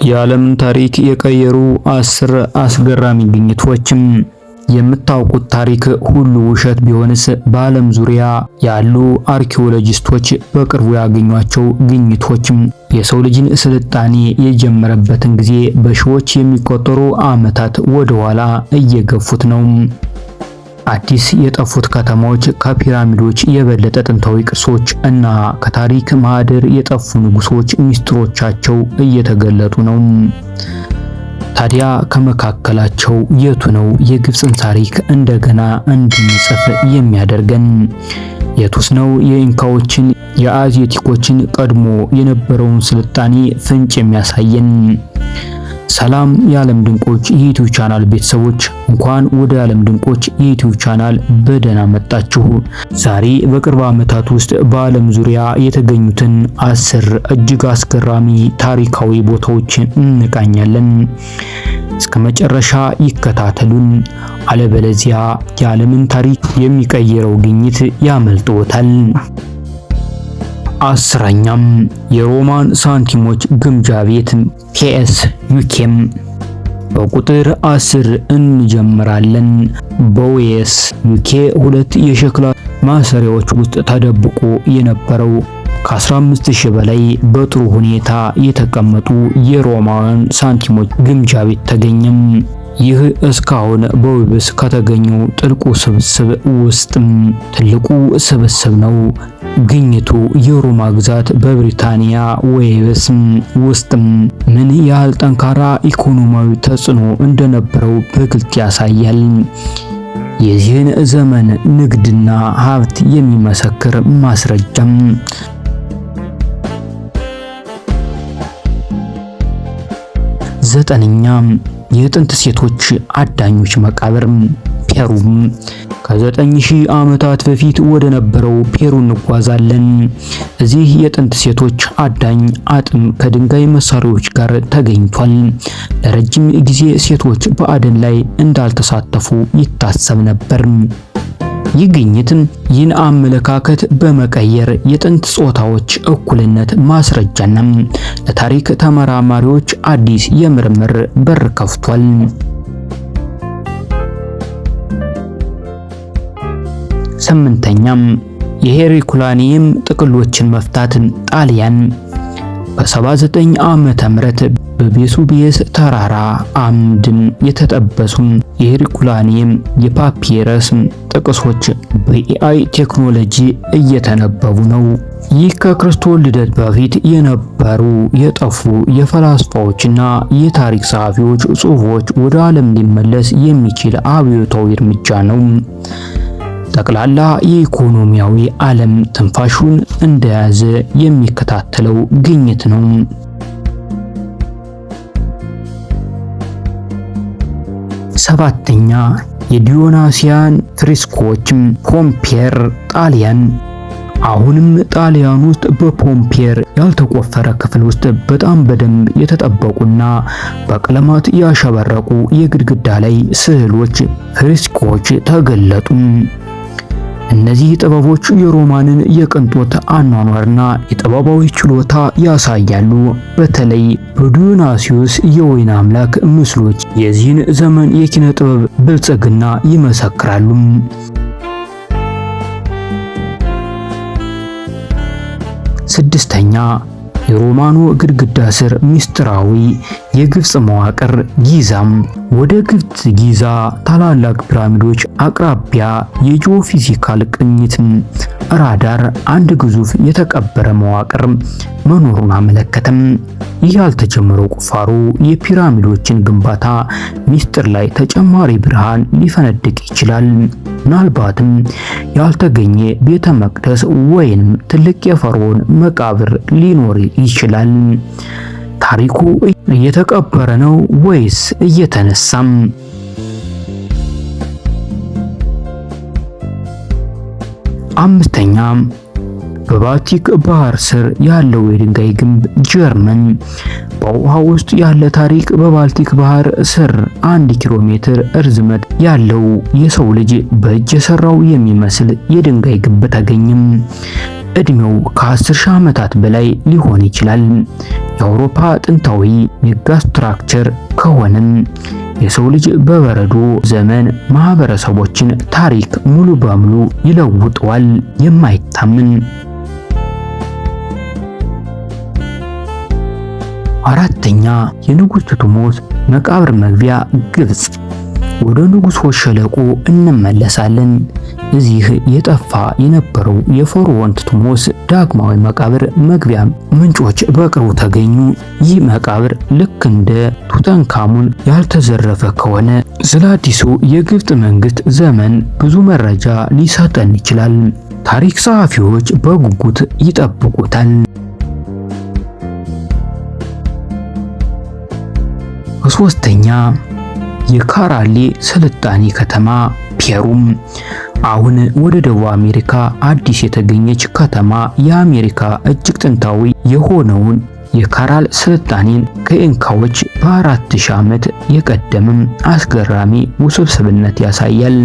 የዓለምን ታሪክ የቀየሩ 10 አስገራሚ ግኝቶችም። የምታውቁት ታሪክ ሁሉ ውሸት ቢሆንስ? በዓለም ዙሪያ ያሉ አርኪኦሎጂስቶች በቅርቡ ያገኟቸው ግኝቶችም የሰው ልጅን ስልጣኔ የጀመረበትን ጊዜ በሺዎች የሚቆጠሩ ዓመታት ወደ ኋላ እየገፉት ነው። አዲስ የጠፉት ከተማዎች፣ ከፒራሚዶች የበለጠ ጥንታዊ ቅርሶች እና ከታሪክ ማህደር የጠፉ ንጉሶች ሚስጥሮቻቸው እየተገለጡ ነው። ታዲያ ከመካከላቸው የቱ ነው የግብፅን ታሪክ እንደገና እንድንጽፍ የሚያደርገን? የቱስ ነው የኢንካዎችን፣ የአዝቴኮችን ቀድሞ የነበረውን ስልጣኔ ፍንጭ የሚያሳየን? ሰላም የዓለም ድንቆች የ YouTube channel ቤተሰቦች፣ እንኳን ወደ ዓለም ድንቆች የ YouTube channel በደህና መጣችሁ። ዛሬ በቅርብ ዓመታት ውስጥ በዓለም ዙሪያ የተገኙትን 10 እጅግ አስገራሚ ታሪካዊ ቦታዎችን እንቃኛለን። እስከ መጨረሻ ይከታተሉን፣ አለበለዚያ የዓለምን ታሪክ የሚቀይረው ግኝት ያመልጥዎታል። 10ኛም የሮማን ሳንቲሞች ግምጃ ቤት ፒኤስ ዩኬም። በቁጥር 10 እንጀምራለን። በዌስ ዩኬ ሁለት የሸክላ ማሰሪያዎች ውስጥ ተደብቆ የነበረው ከ15,000 በላይ በጥሩ ሁኔታ የተቀመጡ የሮማውያን ሳንቲሞች ግምጃ ቤት ተገኘም። ይህ እስካሁን በዌብስ ከተገኘው ጥልቁ ስብስብ ውስጥ ትልቁ ስብስብ ነው። ግኝቱ የሮማ ግዛት በብሪታንያ ዌልስ ውስጥ ምን ያህል ጠንካራ ኢኮኖሚያዊ ተጽዕኖ እንደነበረው በግልጽ ያሳያል። የዚህን ዘመን ንግድና ሀብት የሚመሰክር ማስረጃም። 9ኛ የጥንት ሴቶች አዳኞች መቃብር ፔሩ። ከ9,000 ዓመታት በፊት ወደ ነበረው ፔሩ እንጓዛለን። እዚህ የጥንት ሴቶች አዳኝ አጥም ከድንጋይ መሳሪያዎች ጋር ተገኝቷል። ለረጅም ጊዜ ሴቶች በአደን ላይ እንዳልተሳተፉ ይታሰብ ነበር። ይህ ግኝት ይህን አመለካከት በመቀየር የጥንት ጾታዎች እኩልነት ማስረጃና ለታሪክ ተመራማሪዎች አዲስ የምርምር በር ከፍቷል። 8ኛም የሄርኩላኒየም ጥቅሎችን መፍታት ጣሊያን። በ79 ዓመተ ምህረት በቬሱቪየስ ተራራ አምድን የተጠበሱ የሄርኩላኒየም የፓፒረስ ጥቅሶች በ AI ቴክኖሎጂ እየተነበቡ ነው። ይህ ከክርስቶስ ልደት በፊት የነበሩ የጠፉ የፈላስፋዎችና የታሪክ ጸሐፊዎች ጽሑፎች ወደ ዓለም ሊመለስ የሚችል አብዮታዊ እርምጃ ነው። ጠቅላላ የኢኮኖሚያዊ ዓለም ትንፋሹን እንደያዘ የሚከታተለው ግኝት ነው። 7ኛ የዲዮናሲያን ፍሬስኮዎች ፖምፔር ጣሊያን። አሁንም ጣሊያን ውስጥ በፖምፔር ያልተቆፈረ ክፍል ውስጥ በጣም በደንብ የተጠበቁና በቀለማት ያሸበረቁ የግድግዳ ላይ ስዕሎች ፍሬስኮዎች ተገለጡ። እነዚህ ጥበቦች የሮማንን የቅንጦት አኗኗርና የጥበባዊ ችሎታ ያሳያሉ። በተለይ በዲዮናሲዮስ የወይን አምላክ ምስሎች የዚህን ዘመን የኪነ ጥበብ ብልጽግና ይመሰክራሉ። 6ኛ የሮማኑ ግድግዳ ስር ሚስጥራዊ የግብጽ መዋቅር ጊዛም። ወደ ግብጽ ጊዛ ታላላቅ ፒራሚዶች አቅራቢያ የ geophysical ቅኝት ራዳር አንድ ግዙፍ የተቀበረ መዋቅር መኖሩን አመለከተም። ይህ ያልተጀመረው ቁፋሮ የፒራሚዶችን ግንባታ ሚስጥር ላይ ተጨማሪ ብርሃን ሊፈነድቅ ይችላል። ምናልባትም ያልተገኘ ቤተ መቅደስ ወይንም ትልቅ የፈርዖን መቃብር ሊኖር ይችላል። ታሪኩ እየተቀበረ ነው ወይስ እየተነሳም? 5ኛ በባልቲክ ባህር ስር ያለው የድንጋይ ግንብ ጀርመን። በውሃ ውስጥ ያለ ታሪክ። በባልቲክ ባህር ስር 1 ኪሎ ሜትር እርዝመት ያለው የሰው ልጅ በእጅ የሰራው የሚመስል የድንጋይ ግንብ ተገኘም። እድሜው ከ10,000 ዓመታት በላይ ሊሆን ይችላል። የአውሮፓ ጥንታዊ megastructure ከሆነም የሰው ልጅ በበረዶ ዘመን ማህበረሰቦችን ታሪክ ሙሉ በሙሉ ይለውጠዋል። የማይታመን። አራተኛ፣ የንጉሥ ቱትሞስ መቃብር መግቢያ፣ ግብጽ። ወደ ንጉሶች ሸለቆ እንመለሳለን። እዚህ የጠፋ የነበረው የፈርዖን ቱትሞስ ዳግማዊ መቃብር መግቢያ ምንጮች በቅርቡ ተገኙ። ይህ መቃብር ልክ እንደ ቱታንካሙን ያልተዘረፈ ከሆነ ስለ አዲሱ የግብጽ መንግስት ዘመን ብዙ መረጃ ሊሰጠን ይችላል። ታሪክ ጸሐፊዎች በጉጉት ይጠብቁታል። ሶስተኛ፣ የካራሌ ስልጣኔ ከተማ፣ ፔሩም። አሁን ወደ ደቡብ አሜሪካ አዲስ የተገኘች ከተማ የአሜሪካ እጅግ ጥንታዊ የሆነውን የካራል ስልጣኔን ከኢንካዎች በ4000 ዓመት የቀደምም አስገራሚ ውስብስብነት ያሳያል።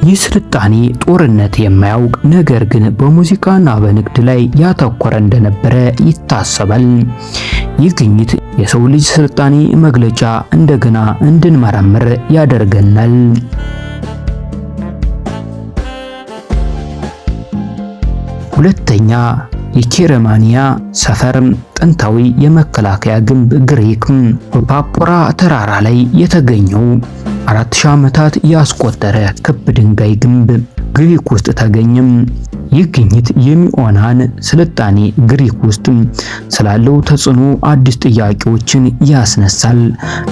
ይህ ስልጣኔ ጦርነት የማያውቅ ነገር ግን በሙዚቃና በንግድ ላይ ያተኮረ እንደነበረ ይታሰባል። ይህ ግኝት የሰው ልጅ ስልጣኔ መግለጫ እንደገና እንድንመረምር ያደርገናል። ሁለተኛ፣ የኬረማኒያ ሰፈር ጥንታዊ የመከላከያ ግንብ፣ ግሪክ። በፓፖራ ተራራ ላይ የተገኘው 4000 ዓመታት ያስቆጠረ ክብ ድንጋይ ግንብ ግሪክ ውስጥ ተገኘም። ይህ ግኝት የሚኦናን ስልጣኔ ግሪክ ውስጥ ስላለው ተጽዕኖ አዲስ ጥያቄዎችን ያስነሳል።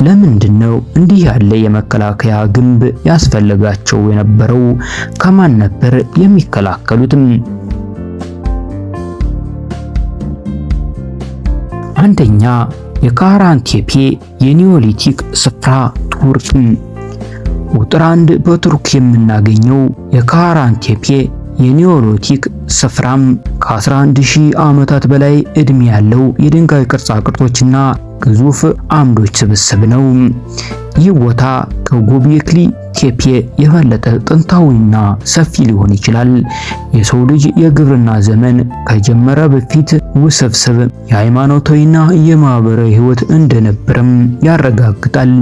ለምንድን ነው እንዲህ ያለ የመከላከያ ግንብ ያስፈልጋቸው የነበረው? ከማን ነበር የሚከላከሉት? አንደኛ፣ የካራንቴፔ የኒዮሊቲክ ስፍራ፣ ቱርክ። ቁጥር 1፣ በቱርክ የምናገኘው የካራንቴፔ የኒዮሊቲክ ስፍራም ከ11,000 ዓመታት በላይ እድሜ ያለው የድንጋይ ቅርጻ ቅርጾችና ግዙፍ አምዶች ስብስብ ነው። ይህ ቦታ ከጎቤክሊ ቴፔ የበለጠ ጥንታዊና ሰፊ ሊሆን ይችላል። የሰው ልጅ የግብርና ዘመን ከጀመረ በፊት ውስብስብ የሃይማኖታዊና የማህበራዊ ህይወት እንደነበረም ያረጋግጣል።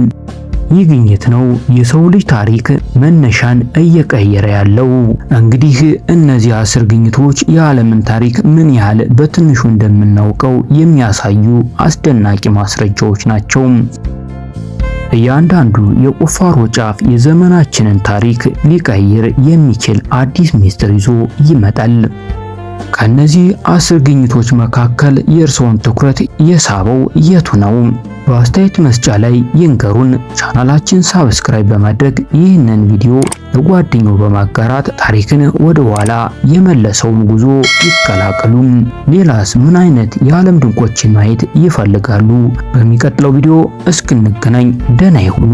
ይህ ግኝት ነው የሰው ልጅ ታሪክ መነሻን እየቀየረ ያለው። እንግዲህ እነዚህ 10 ግኝቶች የዓለምን ታሪክ ምን ያህል በትንሹ እንደምናውቀው የሚያሳዩ አስደናቂ ማስረጃዎች ናቸው። እያንዳንዱ የቁፋሮ ጫፍ የዘመናችንን ታሪክ ሊቀይር የሚችል አዲስ ሚስጥር ይዞ ይመጣል። ከነዚህ 10 ግኝቶች መካከል የእርስዎን ትኩረት የሳበው የቱ ነው? በአስተያየት መስጫ ላይ ይንገሩን። ቻናላችን subscribe በማድረግ ይህንን ቪዲዮ ለጓደኛው በማጋራት ታሪክን ወደ ኋላ የመለሰውን ጉዞ ይቀላቀሉ። ሌላስ ምን አይነት የዓለም ድንቆችን ማየት ይፈልጋሉ? በሚቀጥለው ቪዲዮ እስክንገናኝ ደህና ይሁኑ።